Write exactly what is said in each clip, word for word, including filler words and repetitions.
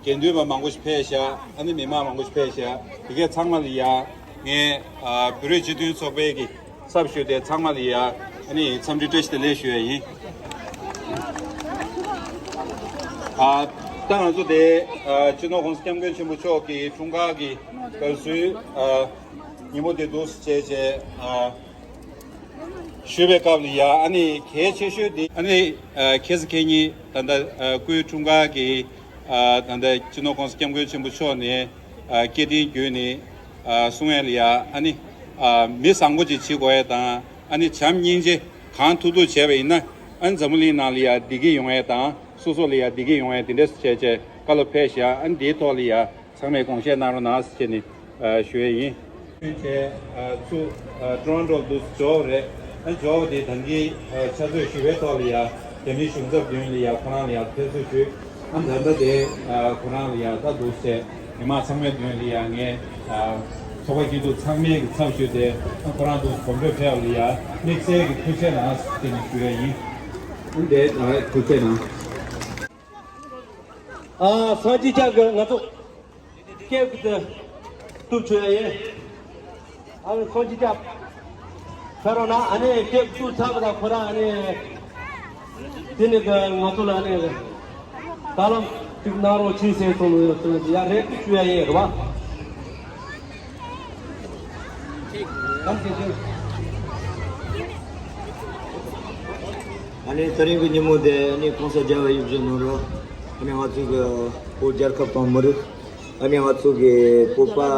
དགེ་འདུན་པ་མང་པོ་ཞིག་ཕེབས་ཤག་ཨ་ནི་མི་མང་མང་པོ་ཞིག་ཕེབས་ཤག་དེ་གས་ཚང་མ་ལ་ཡ་ངས་ཨ་བོད་རིགས་སྤྱི་མཐུན་ཚོགས་པའི་གི་ཚབ་ཞུས་ཏེ་ཚང་མ་ལ་ཡ་ཨ་ནི་འཚམས་འདྲི་བཀྲ་ཤིས་བདེ་ལེགས་ཞུ་ཡ་ཡིན། ཨ་ད་ང་ཚོ་དེ་ཨ་སྤྱི་ནོར་༸གོང་ས་༸སྐྱབས་མགོན་ཆེན་པོ་མཆོག་གི་འཁྲུངས་སྐར་གྱི་དགའ་བསུའི་ཨ་ཉིན་མོ་དེ་འདུག་སེ་བྱས་བྱས་ཨ། ཞུས་པའི་སྐབས་ལ་ཡ་ཨ་ནི་གལ་ཆེ་ཤོས་དེ་ཨ་ནི་ཨ་ཁྱེད་ཚོ་ཁྱེད་གཉིས་ད་ལྟ་ཨ་སྐུའི་འཁྲུངས་སྐར་གྱི་ཨ་ད་ལྟ་སྤྱི་ནོར་༸གོང་ས་༸སྐྱབས་མགོན་ཆེན་པོ་མཆོག་ནས་ཨ་སྐད་འཕྲིན་བརྒྱུད་ནས་ཨ་གསུང་ཡས་ལ་ཡ་ཨ་ནི་ཨ་མི་བཟང་པོ་ཅིག་བྱེད་དགོས་ཡས་དང་ཨ་ནི་བྱམས་སྙིང་རྗེ་གང་ཐུབ་ཐུབ་བྱས་པ་ཡིན་ན་ཨ་ནི་འཛམ་བུ་གླིང་ནང་ལ་ཡ་བདེ་སྐྱིད་ཡོང་ཡས་དང་སོ་སོ་ལ་ཡ་བདེ་སྐྱིད་ཡོང་ཡས་དེ་འདྲས་བྱས་བྱས་བཀའ་སློབ་ཕེབས་ཤག་ཨ་ནི་དེའི་ཐོག་ལ་ཡ། ཚང་མས་དགོངས་བཞེས་གནང་རོགས་གནང་ཟེར་ནས་ཞུ་ཡས་ཡིན། བྱས་ཚུར་ཊོ་རོན་ཊོ་དུ་འབྱོར་བ་རེད། ཨ་འབྱོར་བ་དེ་ད་གིན་ཕྱག་ཚོད་ཞུ་བའི་ཐོག་ལ་ཡ་རྒྱ་མིའི་གཞུང་ཚབ་མདུན་ལ་ཡ་ཁོ་རང་ལ་ཡ་ཕེབས་བསུ་ཞུས། ཨ་ད་ལྟ་དེ་ཁོ་རང་ལ་ཡ་ད་འདུག་སེ་མི་མང་ཚང་མའི་མདུན་ལ་ཡ་ངས་ཚོགས་པ་སྐྱིད་སྡུག་ཚང་མའི་གི་ཚབ་ཞུས་ཏེ་ཨ་ཁོ་རང་དུ་གོམ་བགྲོད་ཕེབས་པ་ལ་ཡ་དམིགས་བསལ་གྱི་ཐུགས་རྗེ་གནང་ཟེར་ནས་ཞུ་ཡས་ཡིན། ཨ་དེ་ད་ཐུགས་རྗེ་གནང་། ཨ་སངས་རྒྱས་ཀྱང་གི་ང་ཚོ་སྐད་དུ་གཏུབ་བྱོས་ཡ་ཡིན། ཨ་ནི་སངས་རྒྱས་ཀྱང་ཕེབས་རོགས་གནང་། ཨ་ནི་སྐད་གཏུབ་ཚར་བ་དང་ཁོ་རང་ཨ་ནི་དེ་ནི་གི་ང་ཚོ་ལ་ཨ་ནི་ད་ལམ་གཅིག་གནང་རོགས་གྱིས་ཟེར་སོང་ཡོད་ཡ་རེད་གཏུབ་བྱོས་ཡ་ཡིན་རེད་བ། ཨ་ནི་དེ་རིང་གི་ཉིན་མོ་དེ་ཨ་ནི་གོང་ས་རྒྱལ་བ་ཡིད་བཞིན་ནོར་བུ་ཨ་ནི་ང་ཚོ་གི་བོད་རྒྱལ་ཁབ་དང་མི་རིགས་ཨ་ནི་ང་ཚོ་གི་བོད་པ་ཨ་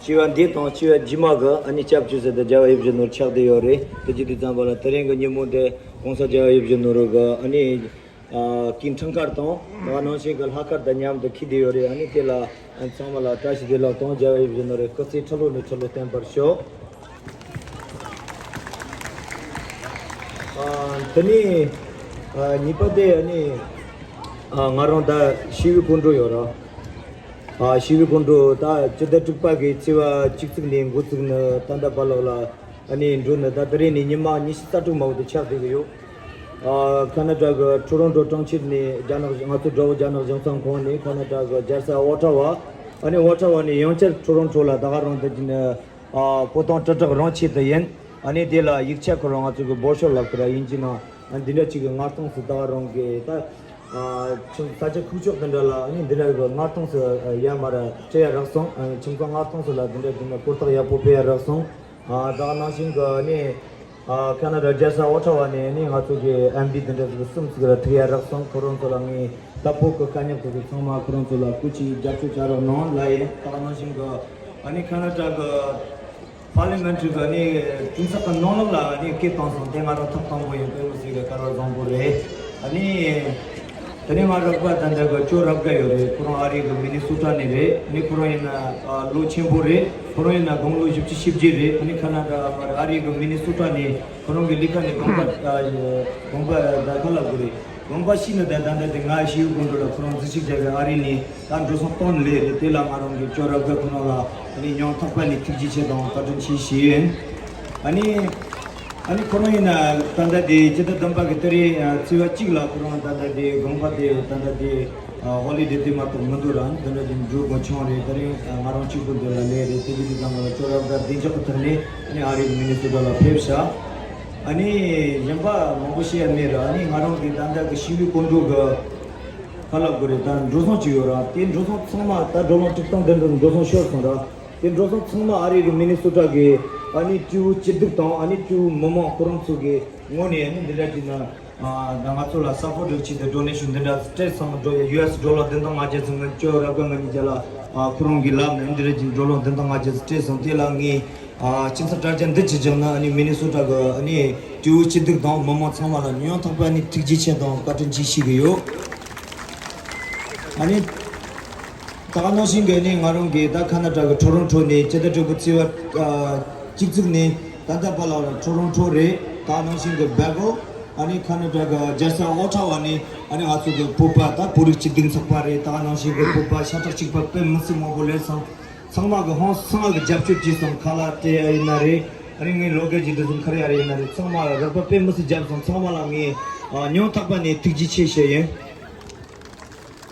སྤྱི་བ་འདི་དང་སྤྱི་བ་རྗེས་མ་གི་ཨ་ནི་སྐྱབས་བཅོལ་ས་དེ་རྒྱལ་བ་ཡིད་བཞིན་ནོར་བུ་ཆགས་བསྡད་ཡོད་རེད། དེ་བྱེད་དུས་ཙམ་པ་ལ་དེ་རིང་གི་ཉིན་མོ་དེ་གོང་ས་རྒྱལ་བ་ཡིད་བཞིན་ནོར་བུ་གི་ཨ་ནི། ཨ་སྐུའི་འཁྲུངས་སྐར་དང་ད་ག་ནང་བཞིན་གྱི་ལྷག་དཀར་དང་མཉམ་དུ་འཁེལ་བསྡད་ཡོད་རེད། ཨ་ནི་དེ་ལ་ཨ་ཚང་མ་ལ་བཀྲ་ཤིས་བདེ་ལེགས་དང་རྒྱལ་བ་ཡིད་བཞིན་ནོར་བུའི་སྐུ་ཚེ་ཁྲི་ལོ་ནས་ཁྲི་ལོ་བརྟན་པར་ཤོག་ཨ་དེ་ནས་ཨ་གཉིས་པ་དེ་ཨ་ནི་ཨ་ང་རང་ད་ཞི་བའི་སྐུ་མགྲོན་ཡོད་ར། ཨ་ཞི་བའི་སྐུ་མགྲོན་ད་སྤྱི་ཟླ་དྲུག་པ་གི་ཚེས་པ་གཅིག་ཚིགས་ནས་འགོ་བཙུགས་ནས་ད་ལྟ་བར་ལོགས་ལ། ཨ་ནི་འགྲོ་ནི་ད་ད་རེས་ནས་ཉི་མ་ཉི་ཤུ་རྩ་དྲུག་མ་འོ་དེ་ཆགས་བསྡད་ཀྱི་ཡོད། ཨ་ཁ་ན་ཌ་གི་ཊོ་རོན་ཊོ་གྲོང་ཁྱེར་ནས་རྒྱ་ནག་ང་ཚོ་དགྲ་བོ་རྒྱ་ནག་གཞུང་ཚབ་ཁང་ནས་ཁ་ན་ཌ་གི་རྒྱལ་ས་ཨོ་ཊ་ཝ། ཨ་ནི་ཨོ་ཊ་ཝ་ནས་ཡང་བསྐྱར་ཊོ་རོན་ཊོ་ལ་ད་ག་རང་དུ་ཨ་སྤོ་ཐང་དྲིལ་བསྒྲགས་རང་ཆེད་དུ་ཡིན། ཨ་ནི་དེ་ལ་ཡིག་ཆ་ཁོ་རང་ང་ཚོ་གི་སྦོ་ཤོར་ལབ་ཀྱི་ར་དབྱིན་ཇི་ནང་ཨ་འདི་འདྲ་ཅིག་གི་སྔ་སྟོང་སུ་ད་ག་རང་གི་ད་ཨ་ཁྱིམ་ས་ཆ་ཁུག་ཀྱོག་དེ་འདྲ་ལ་ཨ་ནི་འདི་འདྲ་གི་སྔ་སྟོང་སུ་ཡར་མར་སྤྲད་ཡ་རག་སོང་། ཨ་ཁྱིམ་ཚང་སྔ་སྟོང་སུ་ལ་འདི་འདྲ་འདི་འདྲ་གོ་རྟགས་ཡག་པོ་སྤྲད་ཡ་རག་སོང་། ཨ་ད་ག་ནང་བཞིན་གྱི་ནི་ཨ་ཁ་ན་ཌ་རྒྱལ་ས་ཨོ་ཊ་ཝ་ནས་ནི་ང་ཚོ་གི་ཨེམ་ཌི་དེ་འདྲ་ཟིག་གསུམ་ཟིག་ལ་ཐུག་ཡ་རག་སོང་། ཁོ་རང་ཚོ་ལ་ངས་ད་བོད་ཀྱི་དཀའ་རྙོག་དེ་ཚོ་ཚང་མ་ཁོ་རང་ཚོ་ལ་སྐུ་མཁྱེན་རྒྱབ་སྐྱོར་བྱ་རོགས་གནང་ལ་ཡིན། ད་ག་ནང་བཞིན་གྱི་ཨ་ནི་ཁ་ན་ཌ་གི་པར་ལི་མེན་ཊི་གི་ནི་གྲོས་ཚོགས་ཀྱི་ནང་ལོགས་ལ་ནི་སྐད་བཏང་སོང་། དེ་ང་རང་ཐོབ་ཐང་པོ་ཡིན། དཔེ་མི་སྲིད་གི་སྐལ་བ་བཟང་པོ་རེད། ཨ་ནི། དེ་ནས་ང་རོགས་པ་ད་ལྟ་གི་ཅོ་རབ་དགའ་ཡོད་རེད། ཁོ་རང་ཨ་རི་གི་མི་ནི་སོ་ཊ་ནས་རེད། ཨ་ནི་ཁོ་རང་ཡིན་ན་ཨ་ལོ་ཆེན་པོ་རེད། ཁོ་རང་ཡིན་ན་དགུང་ལོ་བཞི་བཅུ་ཞེ་བརྒྱད་རེད། ཨ་ནི་ཁ་ན་ཌ་ཨ་རི་གི་མི་ནི་སོ་ཊ་ནས་ཁོ་རང་གི་ལས་ཀ་ནས་དགོངས་པ་ཨ་དགོངས་པ་ད་ག་ལབ་དགོས་རེད། དགོངས་པ་ཞིག་ནི་ད་ད་ལྟ་དེ་ང་ཞི་བའི་སྐུ་མགྲོན་ལ་ཁོ་རང་འཛུལ་ཞུགས་བྱ་བའི་ཨ་རི་ནས་ད་འགྲོ་སོང་གཏོང་ལས་རེད། དེ་ལ་ང་རང་གི་ཅོ་རབ་དགའ་ཁོ་རང་ལ་ཨ་ནི་སྙིང་ཐག་པ་ནས་ཐུགས་རྗེ་ཆེ་དང་བཀའ་དྲིན་ཆེ་ཞུ་ཡིན། ཨ་ནི། ཨ་ནི་ཁོ་རང་ཡིན་ན་ད་ལྟ་དེ་སྤྱི་ཟླ་བདུན་པ་གི་ཏ་རིག་ཨ་ཚེས་པ་གཅིག་ལ་ཁོ་རང་ད་ལྟ་དེ་དགོངས་པ་དེ་ད་ལྟ་དེ་ཨ་ཧོ་ལི་ཌེ་དེ་མ་གཏོགས་མི་འདུག་ར། འདི་འདྲ་ཅིག་འགྲོ་དགོས་བྱུང་རེད། དེ་རིང་ཨ་ང་རང་གཅིག་པུ་འདི་ལ་སླེབས་རེད། དེ་གི་དུས་ཙམ་པ་ལ་ཅོ་རབ་དགའ་བདེ་འཇགས་ཀྱི་ཐོག་ནས་ཨ་ནི་ཨ་རི་གི་མི་ནི་སོ་ཊ་ལ་ཕེབས་ཤག་ཨ་ནི་གཞན་པ་མང་པོ་བཤད་ཡ་མེད་ར། ཨ་ནི་ང་རང་གི་ད་ལྟ་གི་ཞི་བའི་སྐུ་མགྲོན་གི་ག་ལབ་དགོས་རེད། ད་འགྲོ་སོང་ཅིག་ཡོད་ར། དེ་འགྲོ་སོང་ཚང་མ་ད་འགྲོ་ལམ་དཀྲུག་སྟངས་དེ་འདྲ་འགྲོ་སོང་ཤོར་སོང་ར། དེ་འགྲོ་སོང་ཚང་མ་ཨ་རི་གི་མི་ནི་སོ་ཊ་གི་ཨ་ནི་སྤྲེའུ་སྐྱིད་སྡུག་དང་ཨ་ནི་སྤྲེའུ་མི་མང་ཁོ་རང་ཚོ་གི་ངོས་ནས་ཨ་ནི་འདི་འདྲ་བྱས་ན་ཨ་ད་ང་ཚོ་ལ་སབ་པོ་ཊི་རེ་ཆེད་དུ་ཌོ་ནེ་ཤན་འདི་འདྲ་སྤྲད་སོང་། འགྲོ་ཡ་ཡུ་ཨེས་ཌོ་ལར་བདུན་སྟོང་ལྔ་བརྒྱ་ཙམ་ཅོ་རབ་དགའ་ང་གཉིས་ཀྱི་ལ་ཨ་ཁོ་རང་གི་ལག་ནས་འདི་འདྲ་བྱས་ཌོ་ལར་བདུན་སྟོང་ལྔ་བརྒྱ་ཙམ་སྤྲད་སོང་། དེ་ལ་ངས་ཨ་ཁྱིམ་ཚང་དྲ་རྒྱ་འདི་ཅིག་བྱུང་ན་ཨ་ནི་མི་ནི་སོ་ཊ་གི་ཨ་ནི་སྤྲེའུ་སྐྱིད་སྡུག་དང་མི་མང་ཚང་མ་ལ་སྙིང་ཐག་པ་ནས་ཐུགས་རྗེ་ཆེ་དང་བཀའ་དྲིན་ཆེ་ཞུ་གི་ཡོད། ཨ་ནི། ད་ག་ནང་བཞིན་གྱི་ནི་ང་རང་གིས་ད་ཁ་ན་ཌ་གི་ཊོ་རོན་ཊོ་ནས་སྤྱི་ཟླ་དྲུག་པའི་ཚེས་པ་ཨ་གཅིག་ཚིགས་ནས་ད་ལྟ་བར་ལ་ཊོ་རོན་ཊོ་རེད། ད་ག་ནང་བཞིན་གྱི་སྦེལ་ཀོབ། ཨ་ནི་ཁ་ན་ཌ་གི་རྒྱལ་ས་ཨོ་ཊ་ཝ་ནས་ཨ་ནི་ང་ཚོ་གི་བོད་པ་ད་བོད་རིགས་སྤྱི་མཐུན་ཚོགས་པ་རེད། ད་ག་ནང་བཞིན་གྱི་བོད་པ་ཤ་ཁྲག་གཅིག་པ་དཔེ་མི་སྲིད་མང་པོ་སླེབས་སོང་། ཚང་མ་གི་ཧང་སང་གི་རྒྱབ་སྐྱོར་བྱས་སོང་། ཁ་ལག་སྤྲད་ཡ་ཡིན་ན་རེད། ཨ་ནི་ངའི་ལོ་རྒན་གྱི་འདི་ཚོ་འཁར་ཡ་རེད་ཡིན་ན་རེད། ཚང་མ་རོགས་པ་དཔེ་མི་སྲིད་བརྒྱབ་སོང་། ཚང་མ་ལ་ངས་ཨ་སྙིང་ཐག་པ་ནས་ཐུགས་རྗེ་ཆེ་ཞུ་ཡིན།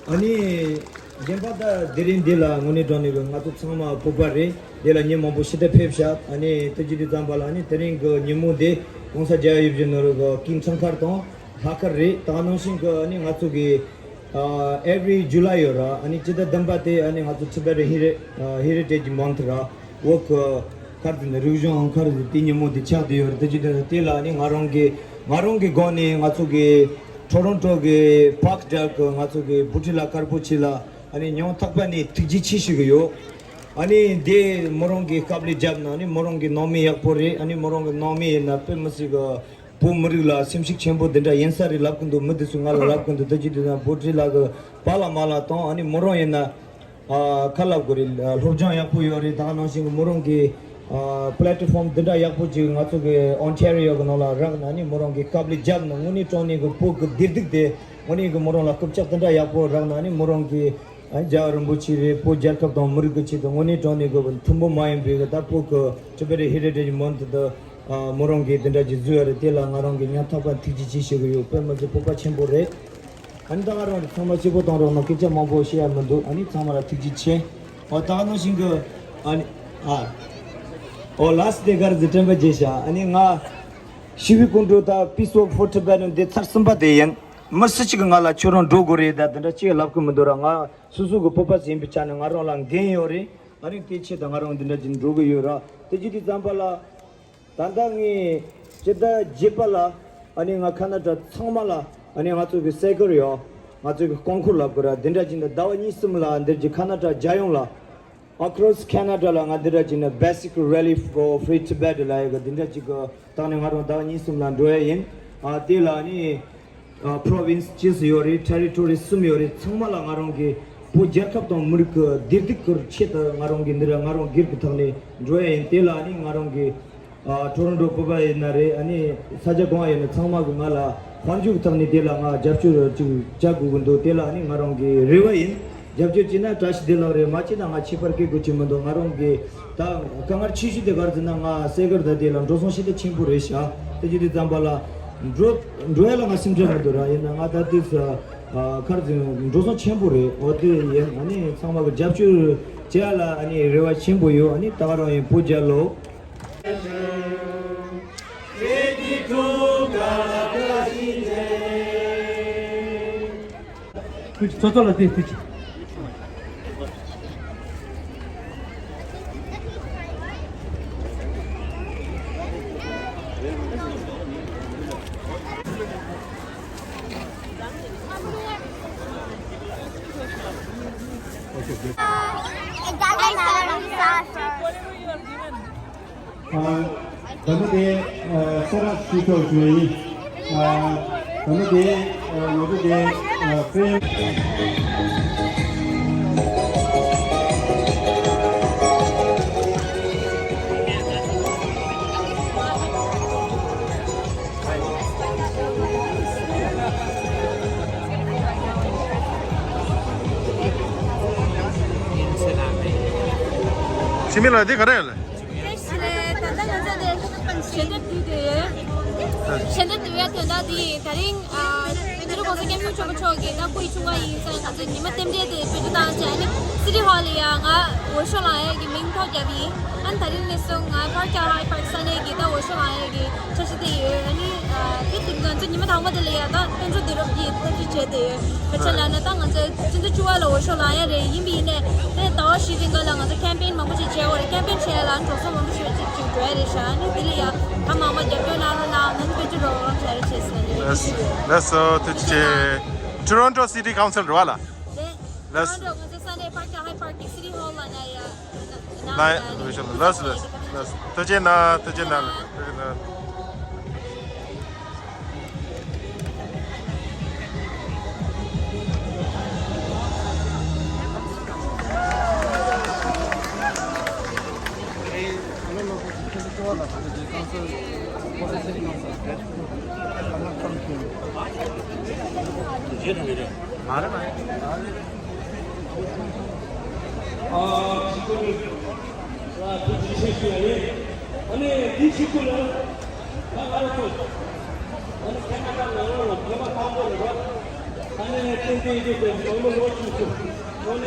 ཨ་ནི། གཞན་པ་ད་དེ་རིང་འདི་ལ་དངོས་གནས་དྲང་གནས་ཀྱི་ང་ཚོ་ཚང་མ་བོད་པ་རེད། དེ་ལ་ཉིན་མང་པོ་ཕྱི་དྲོ་ཕེབས་ཤག་ཨ་ནི་དེ་བྱེད་དུས་ཙམ་པ་ལ་ཨ་ནི་དེ་རིང་གི་ཉིན་མོ་འདི་༸གོང་ས་རྒྱལ་བ་ཡིད་བཞིན་ནོར་བུ་གི་ཀིང་འཁྲུངས་སྐར་དང་ལྷག་དཀར་རེད། ད་ག་ནང་བཞིན་གྱི་ཨ་ནི་ང་ཚོ་གི་ཨ་every July ཡོད་ར། ཨ་ནི་སྤྱི་ཟླ་བདུན་པ་དེ་ཨ་ནི་ང་ཚོ་Tibetan Heri- ཨ་Heritage Month ར། བོད་ཀྱི་ག་རེ་ཟེར་ན་རིག་གཞུང་ག་རེ་ཟེར་དེ་ཉིན་མོ་དེ་ཆགས་བསྡད་ཡོད་རེད། དེ་བྱེད་དུས་དེ་ལ་ཨ་ནི་ང་རང་གི་ང་རང་གི་སྒོ་ནས་ང་ཚོ་གི་ཊོ་རོན་ཊོ་གི་Park Drive གི་ང་ཚོ་གི་བྷོ་ཊི་ལགས་དཀར་པོ་ཆེ་ལ་ཨ་ནི་སྙིང་ཐག་པ་ནས་ཐུགས་རྗེ་ཆེ་ཞུ་གི་ཡོད། ཨ་ནི་འདི་མོ་རང་གིས་དཀའ་ལས་བརྒྱབ་ན་ཨ་ནི་མོ་རང་གི་ནང་མི་ཡག་པོ་རེད། ཨ་ནི་མོ་རང་གི་ནང་མི་ཡིན་ན་དཔེ་མི་སྲིད་གི་བོད་མི་རིགས་ལ་སེམས་ཤུགས་ཆེན་པོ་འདི་འདྲ་ཡིན་ས་རེད་ལབ་གི་འདུག་མི་དེ་ཚོས་ང་ལ་ལབ་གི་འདུག་དེ་བྱེད་དུས་ན་བྷོ་ཊི་ལགས་གི་པཱ་ལགས་མ་ལགས་དང་ཨ་ནི་མོ་རང་ཡིན་ན་ཨ་ཁ་ལབ་དགོས་རེད། ཨ་སློབ་སྦྱོང་ཡག་པོ་ཡོད་རེད། ད་ག་ནང་བཞིན་གི་མོ་རང་གི་ཨ་platform འདི་འདྲ་ཡག་པོ་ཅིག་ང་ཚོ་གི་Ontario གི་ནང་ལ་རག་ན་ཨ་ནི་མོ་རང་གི་དཀའ་ལས་བརྒྱབ་ན་དངོས་གནས་དྲང་གནས་གི་བོད་གི་བདེ་སྡུག་དེ་དངོས་གནས་གི་མོ་རང་ལ་རྐུབ་ཀྱག་འདི་འདྲ་ཡག་པོ་རག་ན་ཨ་ནི་མོ་རང་གི་ཨ་རྒྱལ་བ་རིན་པོ་ཆེ་རེད། བོད་རྒྱལ་ཁབ་དང་མི་རིགས་ཀྱི་ཆེད་དུ་དངོས་གནས་དྲང་གནས་དགོས་པ་མཐུན་པོ་མ་ཡིན་པའི་གི་ད་བོད་ཀྱི་Tibet Heritage Month དུ་ཨ་མོ་རང་གིས་དེ་འདྲ་ཅིག་བཟོས་ཡོད་རེད། དེ་ལ་ང་རང་གིས་སྙིང་ཐག་པ་ཐུགས་རྗེ་ཆེ་ཞུ་གི་ཡོད། དཔེ་མི་སྲིད་སྤོབས་པ་ཆེན་པོ་རེད། ཨ་ནི་ད་ང་རང་གིས་ཚང་མ་སྐྱིད་པོ་གཏོང་རོགས་གནང་། སྐད་ཆ་མང་པོ་བཤད་ཡ་མི་འདུག་ཨ་ནི་ཚང་མ་ལ་ཐུགས་རྗེ་ཆེ། ཨོ་ད་ག་ནང་བཞིན་གི་ཨ་ནི་ཨ་ཨོ་last day ག་རེ་ཟེར་དྲན་པ་བརྗེད་ཤག་ཨ་ནི་ང་ཞི་བའི་སྐུ་མགྲོན་ད་Peace Walk for Tibet འདི་ཚར་གསུམ་པ་དེ་ཡིན། མི་སུ་གཅིག་གིས་ང་ལ་ཁྱོད་རང་འགྲོ་དགོས་རེད་ད་དེ་འདྲ་ཅིག་ལབ་གི་མི་འདུག་ར། ང་སོ་སོ་གི་བོད་པ་ཞིག་ཡིན་པའི་ཆ་ནས་ང་རང་ལ་འགན་ཡོད་རེད། ཨ་ནི་དེའི་ཆེད་དུ་ང་རང་འདི་འདྲ་ཅིག་འགྲོ་གི་ཡོད་ར། དེ་བྱེད་དུས་ཙམ་པ་ལ་ད་ལྟ་ངས་སྤྱི་ཟླ་བརྒྱད་པ་ལ་ཨ་ནི་ང་ཁ་ན་ཌ་ཚང་མ་ལ་ཨ་ནི་ང་ཚོ་གི་སེ་གར་ཡོད། ང་ཚོ་གི་རྐང་འཁོར་ལབ་དགོས་ར། འདི་འདྲ་ཅིག་ནི་ཟླ་བ་གཉིས་གསུམ་ལ་འདིར་གྱི་ཁ་ན་ཌ་རྒྱལ་ཡོངས་ལ་Across Canada ལ་ང་འདི་འདྲ་ཅིག་ནི་Basic Rally for Free Tibet ལབ་ཡ་གི་འདི་འདྲ་ཅིག་གི་སྟེང་ནས་ང་རང་ཟླ་བ་གཉིས་གསུམ་ལ་འགྲོ་ཡ་ཡིན། ཨ་དེ་ལ་ནི་ཨ་province བཅུ་ཡོད་རེད། territory གསུམ་ཡོད་རེད། ཚང་མ་ལ་ང་རང་གི་བོད་རྒྱལ་ཁབ་དང་མི་རིགས་ཀྱི་བདེ་སྡུག་གི་ཆེད་དུ་ང་རང་གི་འདི་ར་ང་རང་སྒེར་གྱི་ཐོག་ནས་འགྲོ་ཡ་ཡིན། དེ་ལ་ནི་ང་རང་གི་ཨ་ཊོ་རོན་ཊོ་བོད་པ་ཡིན་ན་རེད། ཨ་ནི་ས་ཆ་གང་ཡིན་ན་ཚང་མ་གི་ང་ལ་དཔལ་འབྱོར་གྱི་ཐོག་ནས་དེ་ལ་ང་རྒྱབ་སྐྱོར་ཅིག་བྱ་དགོས་ཀྱི་འདུག་དེ་ལ་ནི་ང་རང་གི་རེ་བ་ཡིན། རྒྱབ་སྐྱོར་བྱས་ན་བཀྲ་ཤིས་བདེ་ལེགས་རེད། མ་བྱས་ན་ང་ཁྱད་པར་སྐྱེ་དགོས་ཀྱི་མི་འདུག་ང་རང་གི་ད་དཀའ་ངལ་ཆེ་ཤོས་དེ་ག་རེ་ཟེར་ན་ང་སེ་གར་ད་དེ་ལ་འགྲོ་སོང་ཞེ་དྲག་ཆེན་པོ་རེད་ཤག་དེ་བྱེད་དུས་ཙམ་པ་ལ་འགྲོ་འགྲོ་ཡ་ལ་ང་སེམས་ཁྲལ་མི་འདུག་ར། ཡིན་ན་ང་ད་དུས་སུ་ཨ་ག་རེ་ཟེར་འགྲོ་སོང་ཆེན་པོ་རེད། འོ་དེ་ཡིན། ཨ་ནི་ཚང་མ་གི་རྒྱབ་སྐྱོར་བྱེད་ཡ་ལ་ཨ་ནི་རེ་བ་ཆེན་པོ་ཡོད། ཨ་ནི་ད་ག་རང་ཡིན། བོད་རྒྱལ་ལོ། ཐུགས་རྗེ་ཚོ་ཚོ་ལ་བརྟེན་ཐུགས་རྗེ། It doesn't matter. ཨ་ད་ནི་དེ་ཨ་སེ་ར་ཞུ་ཆོག་ཞུ་ཡིན། ཨ་ད་ནི་དེ་ཨ་ང་ཚོ་དེ་ཨ་ཕེམ། ཕྱི་མི་ལ་འདི་ག་རེ་ཡོད་ལ། ད་ལྟ་ང་ཚོ་དེ་ཞལ་འདེབས་བསྡུས་ཏེ་ཡོད། ཞལ་འདེབས་བསྡུས་པའི་དོན་དག་འདི་ཡིན། དེ་རིང་ཨ་ཨ་རི་༸གོང་ས་༸སྐྱབས་མགོན་ཆེན་པོ་མཆོག་གི་ད་སྐུ་ཡི་ཆུང་མ་ཡིན་ཙང་ང་ཚོ་ཉི་མ་རྟེན་འབྲེལ་དེ་སྤྲོད་རྒྱུ་བཏང་བྱས་ཨ་ནི་City Hall ལ་ཡ་ང་འོས་ཤོག་ལེན་ཡས་ཀྱི་མིང་ཐོ་བརྒྱབ་ཡིན། ཨ་ནི་ད་རིང་ནས་བཟུང་ང་Park Hyatt High Park ས་གནས་ཀྱི་ད་འོས་ཤོག་ལེན་ཡས་ཀྱི་འཆར་གཞི་དེ་ཡོད། ཨ་ནི་ཨ་དེ་དུས་ང་ཚོ་ཉི་མ་དང་པོ་དེ་ལ་ཡ་ད་དཔལ་འབྱོར་བསྡུ་རུབ་ཀྱི་འཐབ་ཇུས་བྱས་ཏེ་ཡོད། ག་ཅི་ལབ་ན་ད་ང་ཚོ་ཕྱི་ཟླ་བཅུ་པ་ལ་འོས་ཤོག་ལེན་ཡས་རེད། ཡིན་པ་ཡིན་ནའི་དེ་ཟླ་བ་བཞི་རིང་ག་ལ་ང་ཚོ་campaign མང་པོ་ཅིག་བྱས་ཡོད་རེད། campaign བྱས་ཡས་ལ་འགྲོ་སོང་མང་པོ་ཞེ་པོ་ཅིག་ཅིག་འགྲོ་ཡས་རེད་ཤག་ཨ་ནི་དེ་ལ་ཡ་ད་མང་མང་རྒྱབ་སྐྱོར་གནང་རོགས་གནང་། ཨ་ནི་དཔལ་འབྱོར་རོགས་རམ་བྱས་རོགས་བྱས་ཟེར་ནས་ཡིན། ལགས་སོ། ཐུགས་རྗེ་ཆེ། Toronto City Council རེད་བ་ལ། རེད། ལགས། Toronto ང་ཚོ་ས་གནས་Park Hyatt High Park གི་City Hall ལ་ན་ཡ། ལགས་ལགས་ལགས་ལགས། ཐུགས་རྗེ་གནང་། ཐུགས་རྗེ་གནང་། ཐུགས་རྗེ་གནང་། མ་རེད་མ་རེད། ཨ་ཕྱི་སྐོར་ལ་ཐུགས་རྗེ་ཆེ་ཞུ་ཡ་ཡིན། ཨ་ནི་འདི་ཕྱི་སྐོར་ལ་ད་ང་རང་ཚོ་ཨ་ནི་ཁེ་ན་ཌ་ནང་ལོགས་ལ་བོད་པ་དང་པོ་རེད་པ། ཨ་ནི་ཏན་ཏན་ཡོད་པའི་བོད་མི་ལོ་ཆུང་ཆུང་། ཡོ།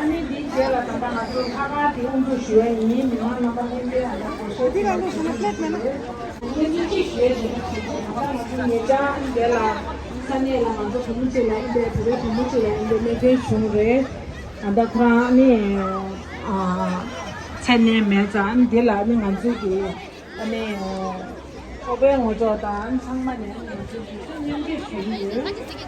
ཨ་ནི་འདི་རྗེས་ལ་ད་ལྟ་ང་ཚོ་ལྷག་དཀར་དེ་དབུ་འཛུགས་ཞུ་བ་ཡིན། མི་མང་རྣམ་པ་ལྷན་རྒྱས་ཨ་ནི་གོ་ཤེས་འདི་ག་ལོ་ཞུ་ན་ཕླེད་མེད་ན། ང་ཚོ་གཅིག་ཞུ་ཡ་བྱས་ན་བྱེད་ཀྱི་ད་ལྟ་ང་ཚོ་ཉེ་ཆར་འདི་ལ་ས་གནས་ལ་ང་ཚོ་བུ་མོ་གཅིག་ལ་ཨིན་པའི་བོད་པའི་བུ་མོ་གཅིག་ལ་ཨིན་པའི་གནད་དོན་བྱུང་རེད། ད་ལྟ་ཁོ་རང་ནི་ཚད་ནད་མེད་ཙང་འདི་ལ་ནི་ང་ཚོས་ཀྱི་ཨ་ནི་ཨོ་པའི་ངོ་ཅོག་དང་ཚང་མ་ནས་ང་ཚོས་ཀྱི་སྙན་སྒྲོན་ཞུ་གི་ཡོད།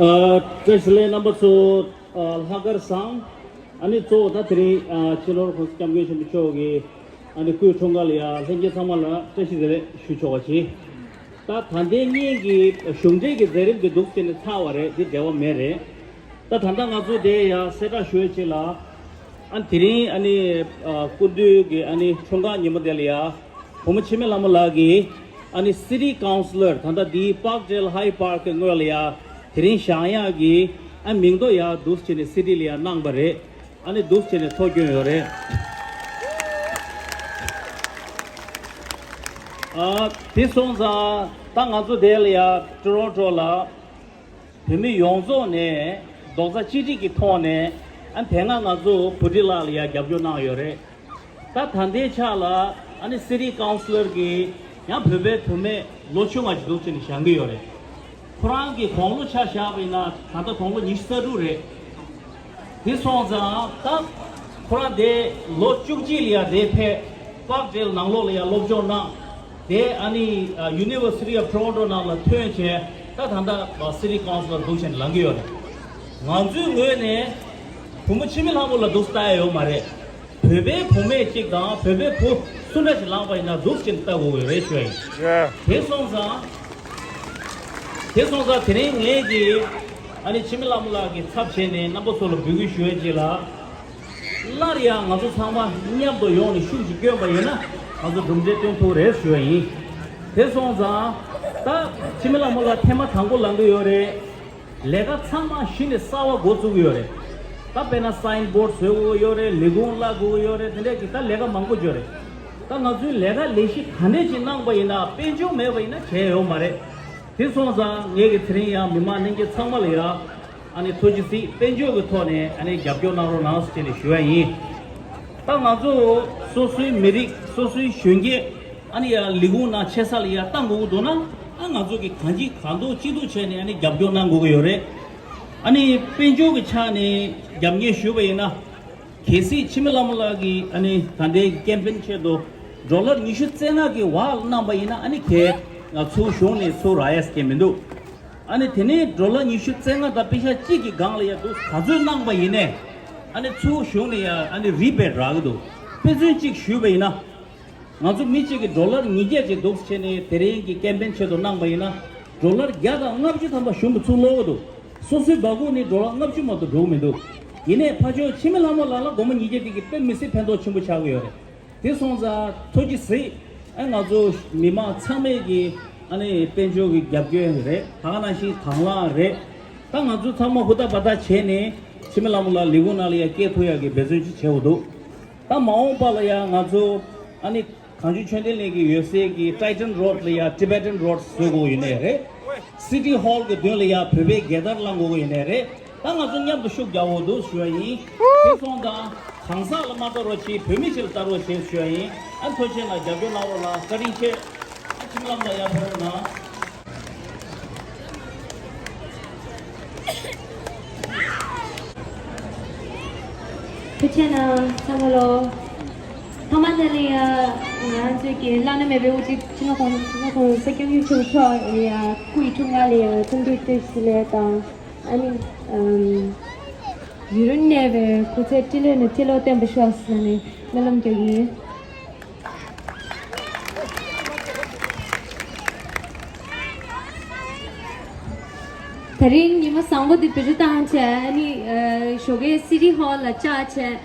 ཨ། བཀྲ་ཤིས་བདེ་ལེགས་རྣམ་པ་ཚོ། ཨ། ལྷག་དཀར་བཟང་། ཨ་ནི་གཙོ་བོ་ད་དེ་རིང་ཨ་སྤྱི་ནོར་༸གོང་ས་༸སྐྱབས་མགོན་ཆེན་པོ་མཆོག་གི་ཨ་ནི་སྐུའི་འཁྲུངས་སྐར་ལ་ཡ་ལྷན་རྒྱས་ཚང་མ་ལ་བཀྲ་ཤིས་བདེ་ལེགས་ཞུ་ཆོག་པ་བྱེད། ད་ད་ལྟའི་ངེད་ཀྱི་གཞུང་འབྲེལ་གྱི་མཛད་རིམ་དེ་འདུག་སེ་ནས་ཚར་བ་རེད། འདི་འབྲེལ་བ་མེད་རེད། ད་ད་ལྟ་ང་ཚོ་དེ་ཡ་གསལ་བསྒྲགས་ཞུ་ཡ་ཆེད་ལ། ཨ། དེ་རིང་ཨ་ནི་ཨ་སྐུ་མདུན་གྱི་ཨ་ནི་འཁྲུངས་སྐར་ཉིན་མོ་དེ་ལ་ཡ། བུ་མོ་འཆི་མེད་ལྷ་མོ་ལགས་ཀྱིས་ཨ་ནི་སི་ཊི་ཀའུན་སི་ལར་ད་ལྟ་འདིའི་པཱརྐ་ཌེལ་ཧའི་པཱརྐ་གི་ངོས་ལ་ཡ་དེ་རིང་བཞེངས་ཡག་གི་ཨ་མིང་ཐོ་ཡ་འདུག་སེ་བྱས་ནས་སི་ཊི་ལ་ཡ་གནང་པ་རེད། ཨ་ནི་འདུག་སེ་བྱས་ནས་ཐོ་བསྐྱོན་ཡོད་རེད། ཨ། དེ་སོང་ཙང་ད་ང་ཚོ་དེ་ལ་ཡ་ཊོ་རོན་ཊོ་ལ། བོད་མི་ཡོངས་རྫོགས་ནས་རྡོག་རྩ་གཅིག་སྒྲིལ་གྱི་ཐོག་ནས་ཨ་དེ་སྔ་ང་ཚོ་བུ་ཁྲིད་ལགས་ལ་ཡང་རྒྱབ་སྐྱོར་གནང་ཡོད་རེད། ད་ད་ལྟའི་ཆ་ལ་ཨ་ནི་སི་ཊི་ཀའུན་སི་ལར་གྱིས་ཡང་བོད་པའི་བུད་མེད་ལོ་བཅོ་ལྔ་ཅིག་འདུག་སེ་བྱས་ནས་བཞེངས་ཀྱི་ཡོད་རེད། ཁོ་རང་གི་དགུང་ལོ་ཆ་བཞག་པ་ཡིན་ན་ད་ལྟ་དགུང་ལོ་ཉི་ཤུ་རྩ་དྲུག་རེད། དེ་སོང་ཙང་ད་ཁོ་རང་དེ་ལོ་བཅུ་གཅིག་ལ་ཡ་དེ་ཕེབས། པཱརྐ་ཌེལ་ནང་ལོགས་ལ་ཡ་སློབ་སྦྱོང་གནང་། དེ་ཨ་ནི་ཨ་University of Toronto ནང་ལ་ཐོན་བྱས་ད་ད་ལྟ་སི་ཊི་ཀའུན་སི་ལར་འདུག་བྱས་ནས་ལངས་ཀྱི་ཡོད་རེད། ང་ཚོའི་ངོས་ནས་བུ་མོ་འཆི་མེད་ལྷ་མོ་ལ་འདུག་ལྟ་ཡ་ཡོད་མ་རེད། བོད་པའི་བུད་མེད་ཅིག་དང་བོད་པའི་བུ་སུ་འདྲ་ཞིག་ལངས་པ་ཡིན་ན་འདུག་བྱས་ནས་ལྟ་དགོས་ཀྱི་རེད་ཞུ་ཡ་ཡིན། དེ་སོང་ཙང་། དེ་སོང་ཙང་དེ་རིང་ངས་ཀྱིས་ཨ་ནི་འཆི་མེད་ལྷ་མོ་ལགས་ཀྱི་ཚབ་བྱས་ནས་རྣམ་པ་ཚོ་ལ་འབོད་སྐུལ་ཞུ་ཡ་ཅིག་ལ། སླར་ཡང་ང་ཚོ་ཚང་མ་མཉམ་དུ་ཡོང་ནས་ཤུགས་ཤིག་བསྐྱོན་པ་ཡིན་ན་ང་ཚོ་གྲུབ་འབྲས་སྟོན་ཐུབ་རེད་ཞུ་བ་ཡིན། དེ་སོང་ཙང་ད་འཆི་མེད་ལྷ་མོ་ལགས་ཐེངས་མ་དང་པོ་ལངས་ཀྱི་ཡོད་རེད། ལས་ཀ་ཚང་མ་གཞི་ནས་གསར་བ་འགོ་བཙུགས་ཀྱི་ཡོད་རེད། ད་དཔེར་ན་སའིན་བྷོར་བཟོ་དགོས་ཀྱི་ཡོད་རེད། ལས་ཁུངས་གླ་དགོས་ཀྱི་ཡོད་རེད། དེ་འདྲས་ཀྱི་ད་ལས་ཀ་མང་པོ་ཡོད་རེད། ད་ང་ཚོའི་ལས་ཀ་ལས་གཞི་ག་འདྲས་ཅིག་གནང་པ་ཡིན་ན་དཔལ་འབྱོར་མེད་པ་ཡིན་ན་བྱས་ཡོད་མ་རེད། དེ་སོང་ཙང་ངས་ཀྱི་དེ་རིང་ཡང་མི་མང་ལྷན་རྒྱས་ཚང་མ་ལ་ཡ། ཨ་ནི་ཐུགས་རྗེ་གཟིགས། དཔལ་འབྱོར་གྱི་ཐོག་ནས་ཨ་ནི་རྒྱབ་སྐྱོར་གནང་རོགས་གནང་ཟེར་ནས་ཞུ་བ་ཡིན། ད་ང་ཚོ་སོ་སོའི་མི་རིགས་སོ་སོའི་གཞོན་སྐྱེས་ཨ་ནི་ཡ་ལས་ཁུངས་ནང་ཆེ་ས་ལ་ཡ་བཏང་དགོས་ཀྱི་འདུག་ན་ཨ་ང་ཚོ་གི་གང་ཅི་གང་ཐུབ་ཅི་ཐུབ་བྱས་ནས་ཨ་ནི་རྒྱབ་སྐྱོར་གནང་དགོས་ཀྱི་ཡོད་རེད། ཨ་ནི་དཔལ་འབྱོར་གྱི་ཆ་ནས་རྒྱབ་གཉེར་ཞུས་པ་ཡིན་ན། གལ་སྲིད་འཆི་མེད་ལྷ་མོ་ལགས་ཀྱིས་ཨ་ནི་ད་ལྟའི་ཀེམ་པེན་ཆེད་དུ་ཌོ་ལར་ཉི་ཤུ་རྩ་ལྔ་གི་བར་གནང་པ་ཡིན་ན་ཨ་ནི་གས་ང་ཚོའི་གཞུང་ནས་ཚུར་རག་ཡས་ཀྱི་མི་འདུག་ཨ་ནི་དེ་ནས་ཌོ་ལར་ཉི་ཤུ་རྩ་ལྔ་དང་པེ་ཤ་གཅིག་གི་སྒང་ལ་ཡ་འདུག་ག་ཚོད་གནང་པ་ཡིན་ནའི་ཨ་ནི་ཚུར་གཞུང་ནས་ཡ་ཨ་ནི་རི་བེཊ་རག་གི་འདུག་དཔེ་མཚོན་གཅིག་ཞུས་པ་ཡིན་ན། ང་ཚོ་མི་གཅིག་གིས་ཌོ་ལར་ཉིས་བརྒྱ་ཅིག་འདུག་བྱས་ནས་དེ་རིང་གི་ཀེམ་པེན་ཆེད་དུ་གནང་པ་ཡིན་ན་ཌོ་ལར་བརྒྱ་དང་ལྔ་བཅུ་ཐམ་པ་གཞུང་གིས་ཚུར་སློག་གི་འདུག་སོ་སོའི་སྦ་ཁུག་ནས་ཌོ་ལར་ལྔ་བཅུ་མ་གཏོགས་འགྲོ་གི་མི་འདུག་ཡིན་ནའི་ཕར་ཕྱོགས་འཆི་མེད་ལྷ་མོ་ལགས་ལ་སྒོར་མོ་ཉིས་བརྒྱ་དེ་གིས་དཔེ་མི་སྲིད་ཕན་ཐོགས་ཆེན་པོ་ཆགས་ཀྱི་ཡོད་རེད། དེ་སོང་ཙང་ཐུགས་རྗེ་གཟིགས། ཨ་ང་ཚོ་མི་མང་ཚང་མས་ཀྱི་ཨ་ནི་དཔལ་འབྱོར་གྱི་རྒྱབ་སྐྱོར་རེད། ད་ག་ནང་བཞིན་དང་བླངས་རེད། ད་ང་ཚོ་ཚང་མ་ཧུར་ཐག་འབད་ཐག་བྱས་ནས་འཆི་མེད་ལྷ་མོ་ལགས་ལས་ཁུངས་ནང་ལ་ཡ་སྐྱེལ་ཐུབ་ཡག་གི་འབད་བརྩོན་ཅིག་བྱེད་དགོས་འདུག་ད་ ད་མ་འོངས་པ་ལ་ཡང་ང་ཚོ་ཨ་ནི་གངས་ལྗོངས་ཆོས་ལྡན་གླིང་གི་ཡོད་སའི་གི་Titan Road ལ་ཡང་Tibetan Road བཟོ་དགོས་ཡིན་ནའི་རེད། City Hall གི་མདུན་ལ་ཡང་བོད་པའི་རྒྱལ་དར་བསླང་དགོས་ཡིན་ནའི་རེད། ད་ང་ཚོ་མཉམ་དུ་ཤུགས་རྒྱག་འོ་འདུག་ཞུ་བ་ཡིན། དེ་སོང་ཙང་གང་ཟག་ལ་མ་ལྟ་རོགས་བྱེད། བོད་མི་ཞིག་ལ་ལྟ་རོགས་བྱེད་ཞུ་བ་ཡིན། ཨ་མཐོ་ཆེན་ལ་རྒྱབ་སྐྱོར་གནང་རོགས་ལ་བཀའ་དྲིན་ཆེ། ཨ་ཁྱིམ་ལམ་ལ་ཡར་ཕེབས་རོགས་གནང་། ཐུགས་རྗེ་གནང་། ཚང་མ་ལོ། ཐོག་མ་དེ་ལ་ཡ་ང་རང་ཚོའི་གི་བླ་ན་མེད་པའི་དབུ་ཁྲིད་སྤྱི་ནོར་༸གོང་ས་༸སྐྱབས་མགོན་ཆེན་པོ་མཆོག་ལ་ཡ་སྐུ་ཡི་འཁྲུངས་སྐར་ལ་ཡ་འཚམས་འདྲི་བཀྲ་ཤིས་བདེ་ལེགས་དང་། ཨ་ནི་ཨམ་ཡུན་རིང་གནས་པའི་སྐུ་ཚེ་ཁྲི་ལོ་ནས་ཁྲི་ལོ་བརྟན་པར་ཤོག་ཟེར་ནས་སྨོན་ལམ་རྒྱག་གི་ཡིན། ད་རིང་ཉི་མ་བཟང་པོ་འདི་བེད་སྤྱོད་བཏང་བྱས་ཨ་ནི་ཨ་ཞོགས་ཀའི་City Hall ལ་བཅར་བྱས་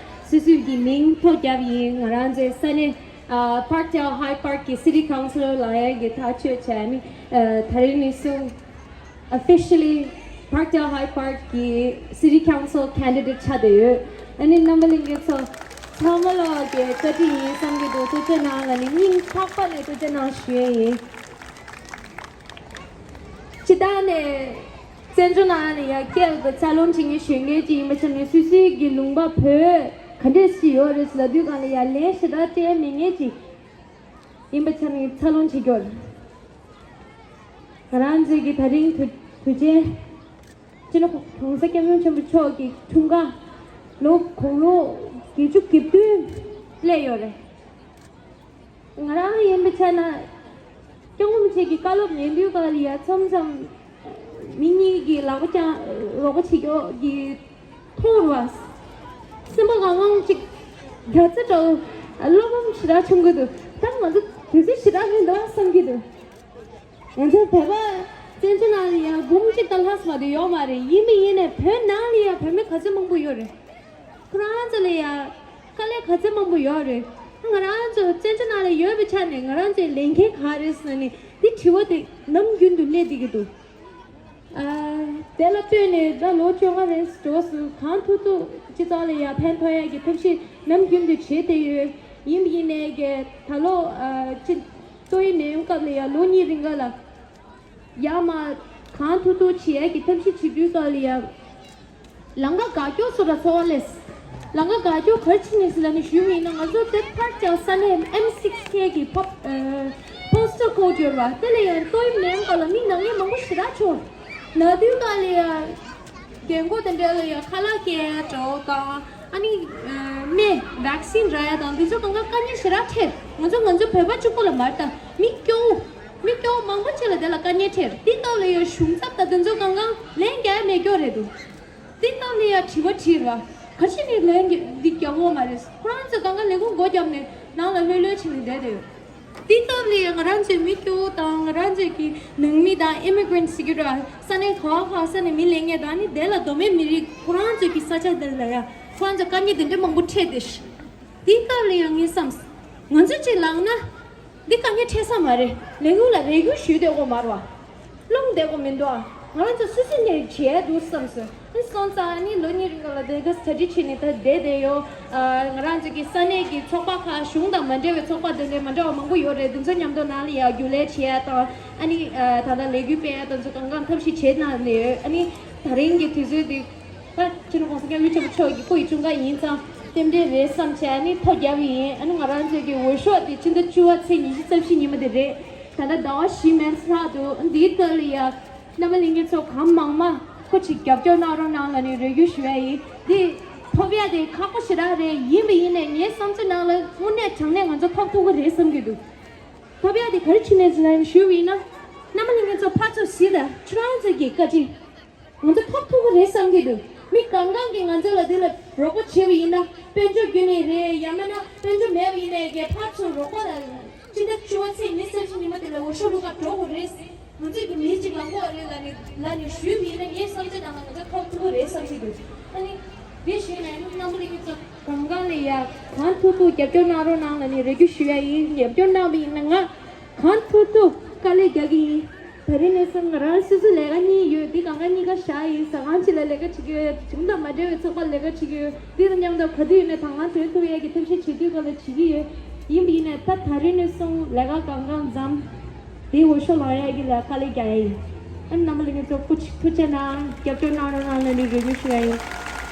སོ་སོའི་གི་མིང་ཐོ་བརྒྱབ་ཡིན། ང་རང་ཚོའི་ས་གནས་ཨ་Parkdale High Park གི་City Councillor ལ་ཡ་གི་ཐག་ཆོད་བྱས་ཨ་ནི་ཨ་ད་རིང་ནས་བཟུང་Officially Parkdale High Park གི་City Council Candidate ཆགས་བསྡད་ཡོད། ཨ་ནི་རྣམ་པ་ལྷན་རྒྱས་ཚོ་ཚང་མ་ལོག་གི་བཀའ་དྲིན་ཡིན་བསམ་གྱི་འདུག་ཐུགས་རྗེ་གནང་ལ་ནི་སྙིང་ཐག་པ་ནས་ཐུགས་རྗེ་གནང་ཞུ་ཡས་ཡིན། སྤྱིར་བཏང་ནས་བཙན་བྱོལ་ནང་ནས་ཡ་སྐད་ལ་འཚར་ལོངས་བྱེད་མཁན་གཞོན་སྐྱེས་ཅིག་ཡིན་པ་ཆ་ནས་སོ་སོའི་གི་ལུང་པ་བོད་ག་འདྲས་ཞིག་ཡོད་རེད་ཟེར་ལབ་དུས་སྒང་ལ་ཡ་ལན་ཞེ་དྲག་སྤྲད་མེད་མཁན་ཅིག་ཡིན་པ་ཆ་ནས་འཚར་ལོངས་བྱེད་རྒྱུ་རེད། ང་རང་ཚོའི་གི་ད་རིང་དུས་དུས་ཆེན་སྤྱི་ནོར་༸གོང་ས་༸སྐྱབས་མགོན་ཆེན་པོ་མཆོག་གི་འཁྲུངས་སྐར་ལོ་དགུང་ལོ་བརྒྱད་ཅུ་གྱ་བདུན་སླེབས་ཡོད་རེད། ང་རང་ཡིན་པའི་ཆ་ན་སྐྱབས་མགོན་རིན་པོ་ཆེ་གི་བཀའ་སློབ་ཉན་དུས་སྐབས་ལ་ཡ་མཚམས་མཚམས་མི་གཉིས་ཀྱི་ལག་པ་བརྐྱངས་རོགས་པ་བྱེད་ཀྱོག་གི་མཐོང་རུ་བ། སེམས་པ་གང་གང་ཅིག་རྒྱ་ཚ་འདྲ་བོ་བློ་ཕམ་ཞེ་དྲག་བྱུང་གི་འདུག་ད་ང་ཚོ་དུས་ཚོད་ཞེ་དྲག་རིང་འདུག་བསམ་གྱི་འདུག་ང་ཚོ་བོད་པ་བཙན་བྱོལ་ནང་ལ་ཡང་འབུམ་གཅིག་དང་ལྷག་ཙམ་མ་གཏོགས་ཡོད་མ་རེད། ཡིན་མིན་ཡིན་ནས་བོད་ནང་ལ་ཡང་བོད་མི་ག་ཚོད་མང་པོ་ཡོད་རེད། ཁོ་རང་ཚོ་ལ་ཡང་དཀའ་ལས་ག་ཚོད་མང་པོ་ཡོད་རེད། ང་རང་ཚོ་བཙན་བྱོལ་ནང་ལ་ཡོད་པའི་ཆ་ནས་ང་རང་ཚོའི་ལས་འགན་ག་རེད་ཟེར་ནས་འདི་དྲི་བ་དེ་ནམ་རྒྱུན་དུ་སླེབས་བསྡད་ཀྱི་འདུག་ཨ། དེ་ལ་ལྟོས་ནས་ད་ལོ་བཅོ་ལྔ་རེ་འགྲོ་སོང་། གང་ཐུབ་ཐུབ་སྤྱི་ཚོགས་ལ་ཡར་ཕན་ཐོགས་ཡག་གི་ཐབས་ཤེས་ནམ་རྒྱུན་དུ་བྱེད་བསྡད་ཡོད། ཡིན་པ་ཡིན་ནའི་གི་ད་ལོ་ཨ་ཅི་ཏོག་དབྱིབས་ནད་ཡམས་སྐབས་ལ་ཡར་ལོ་གཉིས་རིང་ག་ལ་ཡར་མར་གང་ཐུབ་ཐུབ་བྱེད་ཡག་གི་ཐབས་ཤེས་བྱེད་དུས་སྐབས་ལ་ཡར་ལམ་ཁ་དགའ་སྐྱོ་སོ་ར་ཚོ་ལས། ལམ་ཁ་དགའ་སྐྱོ་ག་རེ་བྱས་ནས་ཟེར་ལབ་ནས་ཞུས་པ་ཡིན་ན། ང་ཚོ་དེ་ཕར་ཀྱང་ས་གནས་M six K གི་ཕོ་ཨ་postal code ཡོད་རེད་བ། དེ་ལ་ཡང་ཏོག་དབྱིབས་ནད་ཡམས་སྐབས་ལ་མི་ན་མཁན་མང་པོ་ཞེ་དྲག་བྱུང་། ན་དུས་སྐབས་ལ་ཡང་རྒན་གོག་དེ་འདྲ་ལ་ཡང་ཁ་ལག་སྐྱེལ་འགྲོ་དང་ཨ་ནི་ཨ་སྨན་vaccine རག་ཡ་དང་འདི་ཚོ་གང་ག་དཀའ་ངལ་ཞེ་དྲག་འཕྲད། ང་ཚོ་ང་ཚོ་བོད་པ་གཅིག་པོ་ལ་མ་རེད་ད། མི་སྐྱོ་བོ་མི་སྐྱོ་བོ་མང་པོ་ཅིག་ལ་དེ་ལ་དཀའ་ངལ་འཕྲད། དེ་སྐབས་ལ་ཡང་གཞུང་ཚབ་དང་དེ་ཚོ་གང་ག་ལན་རྒྱག་ཡ་མེད་སྐྱོ་རེད་འདུག་དེ་སྟབས་ལ་ཡ་དྲི་བ་དྲིས་ར། ག་ཅི་ནས་ལན་འདི་རྒྱག་འོ་མ་རེད། ཁོ་རང་ཚོས་གང་ག་ལས་ཁུངས་སྒོ་བརྒྱབ་ནས་ནང་ལ་ལྷོད་ལྷོད་བྱས་ནས་བསྡད་དེ་ཡོད། དེ་སྟབས་ལ་ཡ་ང་རང་ཚོའི་མི་སྐྱོ་བོ་དང་ང་རང་ཚོའི་གི་ནང་མི་དང་immigrant security ས་གནས་ག་བ་ག་ས་ནས་མི་ལེན་མཁན་དང་ནི་དེ་ལ་གདོད་མའི་མི་རིགས་ཁོ་རང་ཚོའི་གི་ས་ཆ་དེ་ལ་ཡ་ཁོ་རང་ཚོ་དཀའ་ངལ་དེ་འདྲ་མང་པོ་འཕྲད་དེ་ཤི། དེ་སྟབས་ལ་ཡ་ངས་བསམས། ང་ཚོ་གཅིག་ལངས་ན། འདི་དཀའ་ངལ་འཕྲད་ས་མ་རེད། ལས་ཁུངས་ལ་རེ་སྐུལ་ཞུས་བསྡད་དགོས་མ་རེད་བ། སློང་བསྡད་དགོས་མི་འདུག་ཨ། ང་རང་ཚོ་སོ་སོ་ནས་བྱས་འདུག་བསམ་སོང་། ཨ་སོང་ཙང་ཨ་ནི་ལོ་གཉིས་རིང་ལ་དེ་ག་study བྱས་ནས་ད་བསྡད་བསྡད་ཡོད། ཨ་ང་རང་ཚོ་གི་ས་གནས་ཀྱི་ཚོགས་པ་ཁག་གཞུང་དང་མ་འབྲེལ་བའི་ཚོགས་པ་དེ་འདྲའི་མ་འདྲ་བ་མང་པོ་ཡོད་རེད། དེ་ཚོ་མཉམ་དུ་ནང་ལ་ཡར་རྒྱུན་ལས་བྱེད་ཡ་དང་ཨ་ནི་ཨ་ད་ལྟ་ལས་འགུལ་སྤེལ་ཡ་དེ་ཚོ་གང་གང་ཐབས་ཤེས་བྱེད་གནང་ནས་ཡོད། ཨ་ནི་ད་རིང་གི་དུས་ཚོད་འདི། ད་སྤྱི་ནོར་༸གོང་ས་༸སྐྱབས་མགོན་ཆེན་པོ་མཆོག་གི་སྐུ་ཡི་འཁྲུངས་སྐར་ཡིན་ཙང་རྟེན་འབྲེལ་རེད་བསམ་བྱས་ཨ་ནི་ཐོ་བརྒྱབ་ཡིན། ཨ་ནི་ང་རང་ཚོའི་གི་འོས་ཤོག་དེ་ཕྱི་ཟླ་བཅུ་པ་ཚེས་ཉི་ཤུ་རྩ་བཞི་ཉིན་མོ་དེ་རེད། ད་ལྟ་ཟླ་བ་བཞི་མན་ཙམ་ལྷག་འདུག་འདིའི་ཐོག་ལ་ཡ་རྣམ་པ་ལྷན་རྒྱས་ཚོ་གང་མང་མང་ཁོ་ཅིག་རྒྱབ་སྐྱོར་གནང་རོགས་གནང་ལབ་ནས་རེ་སྐུལ་ཞུ་ཡ་ཡིན། འདི་ཐོབ་ཡ་དེ་ཁག་པོ་ཞེ་དྲག་རེད། ཡིན་པ་ཡིན་ནས་ངའི་བསམ་ཚུལ་ནང་ལ་དངོས་གནས་དྲང་གནས་ང་ཚོ་ཐོབ་ཐུབ་ཀྱི་རེད་བསམ་གྱི་འདུག་ཐོབ་ཡ་དེ་ག་རེ་བྱས་ནས་ཟེར་ན་ཞུས་པ་ཡིན་ན། རྣམ་པ་ལྷན་རྒྱས་ཚོ་ཕར་ཚུར་གཟིགས་དང་ཁྱོད་རང་ཚོ་གི་བཀའ་དྲིན། ང་ཚོ་ཐོབ་ཐུབ་ཀྱི་རེད་བསམ་གྱི་འདུག་མི་གང་གང་གིས་ང་ཚོ་ལ་དེ་ལ་རོགས་པ་བྱས་པ་ཡིན་ན་དཔལ་འབྱོར་བརྒྱུད་ནས་རེད། ཡང་མིན་ན་དཔལ་འབྱོར་མེད་པ་ཡིན་ནའི་གི་ཕར་ཚུར་རོགས་པ་ལ་སྤྱི་ཟླ་བཅུ་པ་ཚེས་ཉི་ཤུ་རྩ་བཞི་ཉིན་མོ་དེ་ལ་འོས་ཤོག་བླུག་ག་འགྲོ་དགོས་རེད། ང་ཚོས་ཀྱི་མི་གཅིག་ལ་མགོ་རེད་ལ་ནི་ལ་ནི་ཞུས་པ་ཡིན་ན་ངའི་བསམ་ཚུལ་ནང་ལ་ང་ཚོ་ཐོབ་ཐུབ་ཀྱི་རེད་བསམ་གྱི་འདུག་ཨ་ནི་དེ་ཞུས་ནས་རྣམ་པ་ལྷན་རྒྱས་ཚོ་གང་གང་ལ་ཡ་གང་ཐུབ་ཐུབ་རྒྱབ་སྐྱོར་གནང་རོགས་གནང་ལ་ནི་རེ་སྐུལ་ཞུ་ཡ་ཡིན། རྒྱབ་སྐྱོར་གནང་བ་ཡིན་ན་ང་གང་ཐུབ་ཐུབ་དཀའ་ལས་རྒྱག་གི་ཡིན། ད་རེས་ནས་བཟུང་ང་རང་སོ་སོ་ལས་ཀ་གཉིས་ཡོད། འདི་སྒང་ག་གཉིས་ཀ་བཞག་ཡིན། ཟ་ཁང་གཅིག་ལ་ལས་ཀ་བྱེད་ཀྱི་ཡོད། གཞུང་དང་མ་འབྲེལ་བའི་ཚོགས་པར་ལས་ཀ་བྱེད་ཀྱི་ཡོད། འདི་དང་མཉམ་དུ་ག་དུས་ཡིན་ནའི་ད་ང་དོན་ཐུབ་ཡས་ཀྱི་ཐབས་ཤེས་བྱེད་དུས་ག་ལ་བྱེད་ཀྱི་ཡོད། ཡིན་པ་ཡིན་ནའི་ད་ད་རེས་ནས་བཟུང་ལས་ཀ་གང་གང་མཚམས་དེའི་འོས་ཤོག་ལངས་ཡས་ཀྱི་ལ་དཀའ་ལས་རྒྱག་ཡས་ཡིན། ཨ་ནི་རྣམ་པ་ལྷན་རྒྱས་ཚོ་སྐུ་མཁྱེན། ཐུགས་རྗེ་གནང་། རྒྱབ་སྐྱོར་གནང་རོགས་གནང་ལབ་ནས་རེ་སྐུལ་ཞུ་ཡས་ཡིན།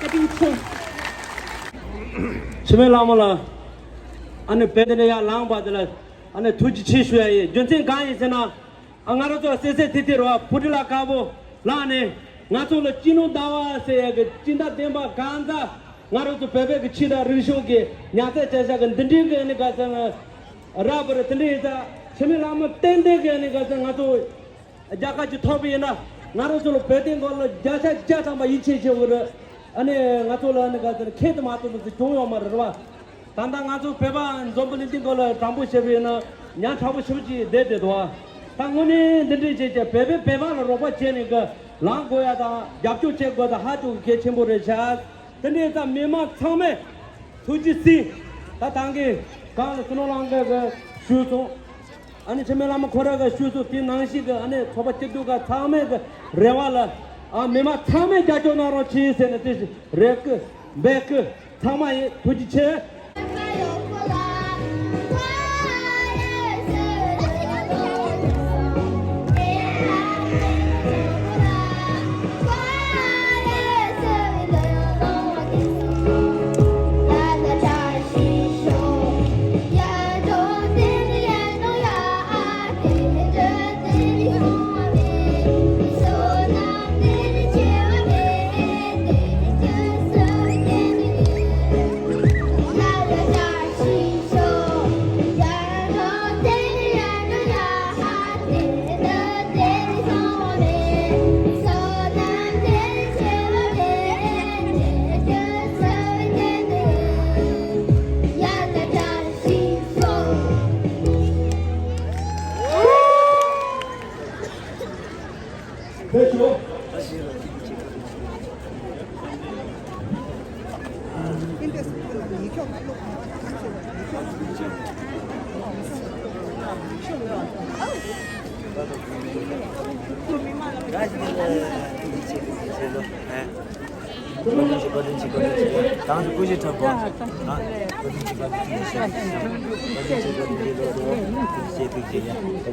བཀའ་དྲིན་ཆེ། འཆི་མེད་ལྷ་མོ་ལགས། ཨ་ནི་བོད་འདི་འདྲ་ཡར་ལངས་པ་དེ་ལ་ཨ་ནི་ཐུགས་རྗེ་ཆེ་ཞུ་ཡ་ཡིན། རྒྱུ་མཚན་གང་ཡིན་ཟེར་ན། ཨ་ང་རང་ཚོ་སེ་སེ་ཐི་ཐི་རུ་བ་ཕུ་ཏི་ལ་དཀར་པོ་ལངས་ནས་ང་ཚོ་ལ་སྤྱི་ནོར་ཟླ་བ་ཟེར་ཡ་གི་སྤྱི་ཟླ་བདུན་པ་གང་ཟག་ང་རང་ཚོ་བོད་པའི་གི་ཆོས་དང་རིག་གཞུང་གི་ཉར་ཚགས་བྱ་བཞག་གི་འདི་འདྲའི་གི་ཨ་ནི་ག་ཚོད་རག་པ་རེད། དེ་འདྲ་ཡིན་ཙང་འཆི་མེད་ལྷ་མོ་ཏན་ཏན་གི་ཨ་ནི་ག་ཚོད་ང་ཚོ་རྒྱལ་ཁ་ཅིག་ཐོབ་པ་ཡིན་ན་ང་རང་ཚོ་ལ་བོད་དོན་སྐོར་ལ་བརྒྱ་ཆ་བརྒྱ་ཐམ་པ་ཡིད་ཆེས་བྱེད་དགོས་རེད། ཨ་ནི་ང་ཚོ་ལ་ཨ་ནི་ག་ཚོད་ཁྱད་དུ་མ་གཏོགས་པ་ཅིག་བྱུང་ཡོད་མ་རེད་བ། ད་ལྟ་ང་ཚོ་བོད་པ་འཛམ་བུ་གླིང་འདི་སྐོར་ལ་དྲང་པོ་བཤད་པ་ཡིན་ན་ཉག་ཕྲ་པོ་ཞེ་པོ་ཅིག་བསྡད་བསྡད་འདུག་ཨ། ད་དངོས་གནས་འདི་འདྲའི་བྱས་བྱས་བོད་པས་བོད་པ་ལ་རོགས་པ་བྱས་ནས་གི་ལངས་དགོས་ཡ་དང་རྒྱབ་སྐྱོར་བྱེད་དགོས་དང་ཧ་ཅང་གི་གལ་ཆེན་པོ་རེད་ཤག་དེ་འདྲའི་ད་མི་མང་ཚང་མས་ཐུགས་རྗེ་གཟིགས། ད་ཐང་གི་གང་ལ་སུ་ནོ་ལང་གི་གི་ཞུས་སོང་། ཨ་ནི་འཆི་མེད་ལྷ་མོ་ཁོ་ར་གི་ཞུས་སོང་། དེ་ནང་བཞིན་གི་ཨ་ནི་ཚོགས་པ་སྐྱིད་སྡུག་ག་ཚང་མས་གི་རེ་བ་ལ་ཨ་མི་མང་ཚང་མས་རྒྱབ་སྐྱོར་གནང་རོགས་གྱིས་ཟེར་ནས་དེ་བཞིན་རེ་སྐུལ་འབོད་སྐུལ། ཚང་མ་ཡིན། ཐུགས་རྗེ་ཆེ། བཀའ་དྲིན་ཆེ། བཀའ་དྲིན་ཆེ། བཀའ་དྲིན་ཆེ། ཏང་གི་སྐུ་ཞབས་ཁྲབ་པོ། ཨ། བཀའ་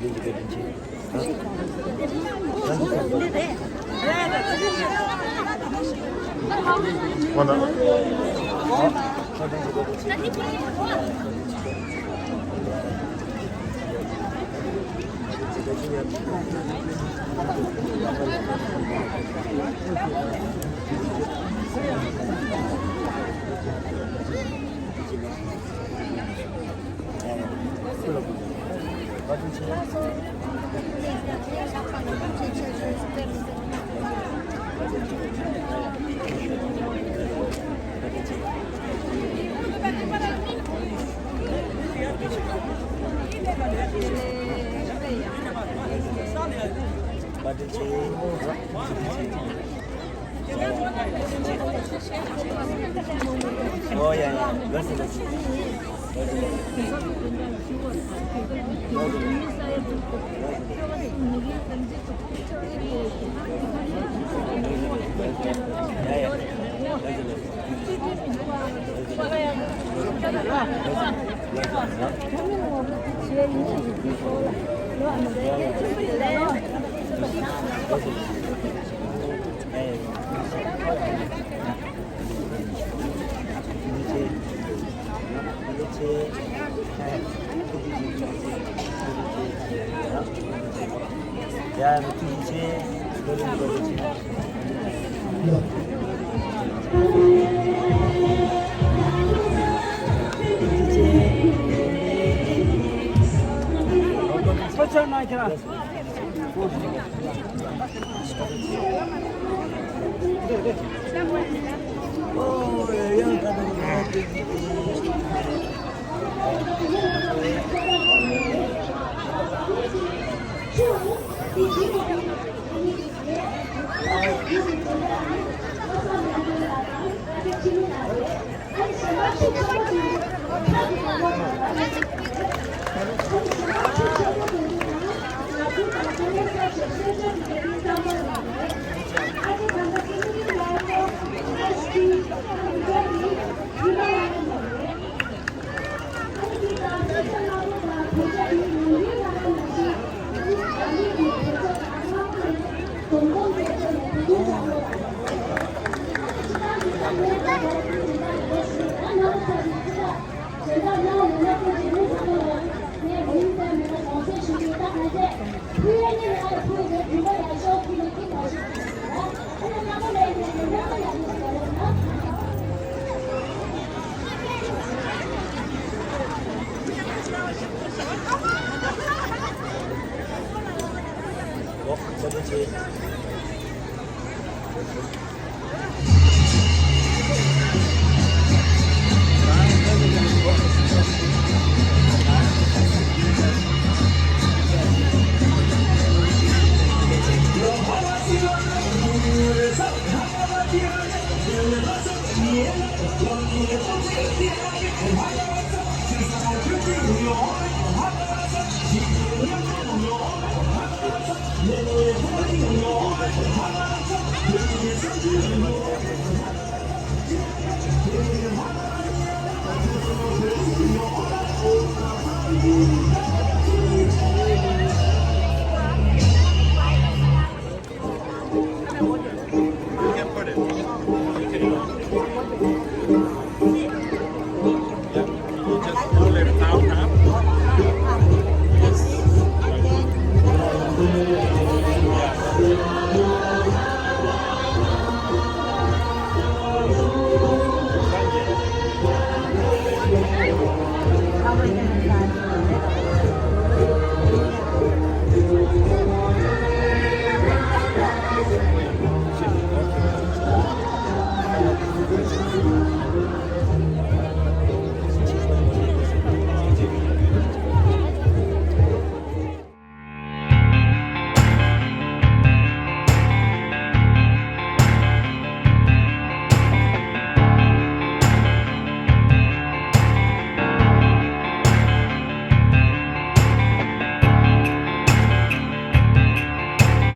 དྲིན་ཆེ། བཀའ་དྲིན་ཆེ། བཀའ་དྲིན་ཆེ། བཀའ་དྲིན་ཆེ། བཀའ་དྲིན་ཆེ། བཀའ་དྲིན་ཆེ། བཀའ་དྲིན་ཆེ། You just roll it out, huh? Yes.